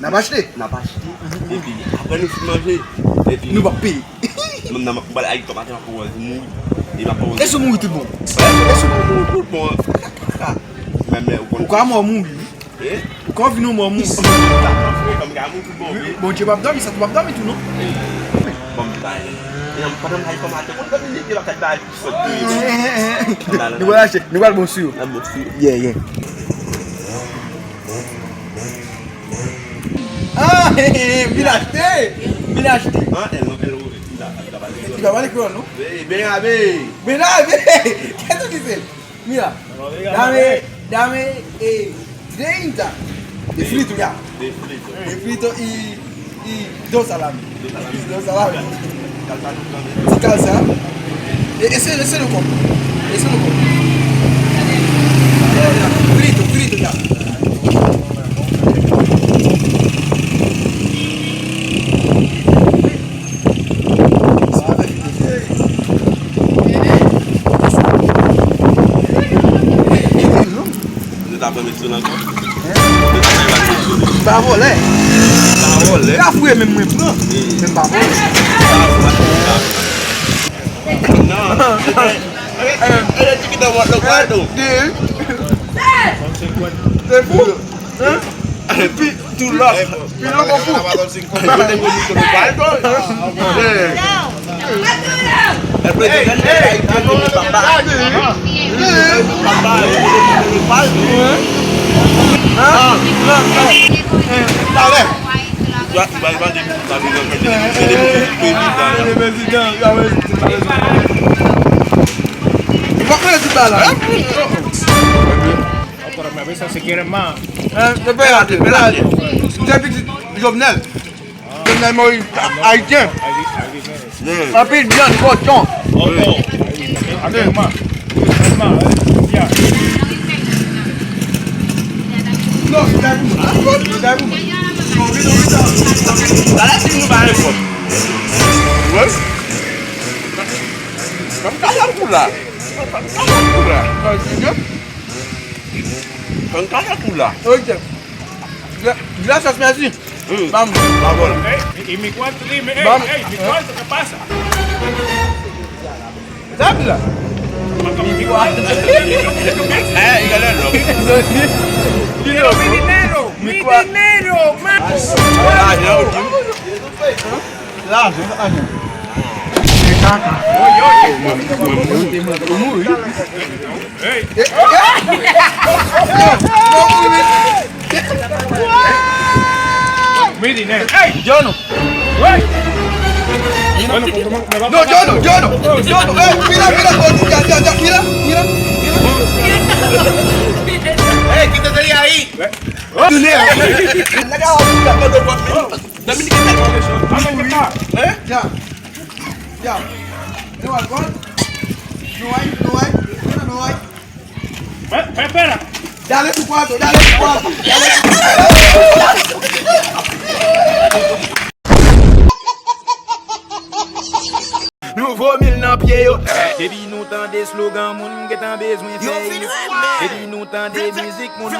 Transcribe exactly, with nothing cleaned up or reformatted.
N ap achte. N ap achte. Epi, apre nou fin manje, epi nou p ap peye. Menm nan m ap al Ayiti maten, m ap wè mouri. E m ap wè. E si w mouri tout bon? E si w mouri tout bon? Menm lè ou konn. Ou ka mò mouri. Eh? Ou ka vin yon mò mouri. Sa pa fre, kòm ka mouri tout bon, wi. Bondye p ap dòmi, sa tou p ap dòmi tou, non? Eh, bon, bay. E nan, pandan m al kòm atè, konn dòmi, li te lakay bay. Nou pral achte, nou pral bon sou yo. Pral bon sou yo. Yeah, yeah. Ah, vin achte. Vin achte. Ah, el no, el no. Li pa pale kreyòl, non? Ben, ben, abe. Ben, abe. Kèt ou di se? Mira. Dame, dame, eh, treinta. De frito, ya. De frito. De frito y, y dos salami. Dos salami. Dos salami. Ti kalsa. E, ese, ese lo kòb. Ese lo kòb. Ya, ya. Frito, frito, ya. Yo ta pran Mexo nan kò. Yo ta pran Mexo. M pa vòlè. M pa vòlè. Kafou e menm mwen pran. Men m pa vòlè. Non. E, e, e, ti ki ta wòt lòk pa tou. Se fou. Hein? Epi, tou lòt. Pi lòt, fou. Kote ke nou te nou pa eto. Eh. El prezidan de la Ayiti, papa. Papa, papa. Talè. Ou pa konnen ti bagay la. Pero me avisa si quieren más. Eh, espérate, espérate. Mwen se pitit Jovenel. Jovenel Moïse, ayisyen. Anpil vyann, kochon. Ate, ma. Ma, eh, ya. Non, se ta pou mwen. Se ta pou mwen. Talè si nou pa enfòm. Wi. Kòm talè pou la. Kòm talè pou la. Kòm talè pou la. Ok. Gra-, gracias, merci. Mm. Vamos. Vamos. Ey, ¿y mi cuarto? Dime, ey, vamos. Ey, ¿mi cuarto? ¿Qué pasa? ¿Sabes? Eh, dígale, no. Quiero mi dinero, mi dinero, man. Ah, ya, ok. Lajan, lajan. Se kaka. Ou mouri. Midi, nen. Ey! Jono! Ey! Non, Jono, Jono! Jono! Ey, mira, mira, mira, mira, mira, mira. Ey, quítate de ahí. Dominikèn. Hein? Ya. Ya. No hay gol. No hay, no hay. No hay. Espera, espera. Dale tu cuarto, dale tu cuarto, dale tu cuarto. Nouvo mil nan pye yo. Depi nou tande slogan, moun gentan bezwen fè. Depi nou tande mizik, moun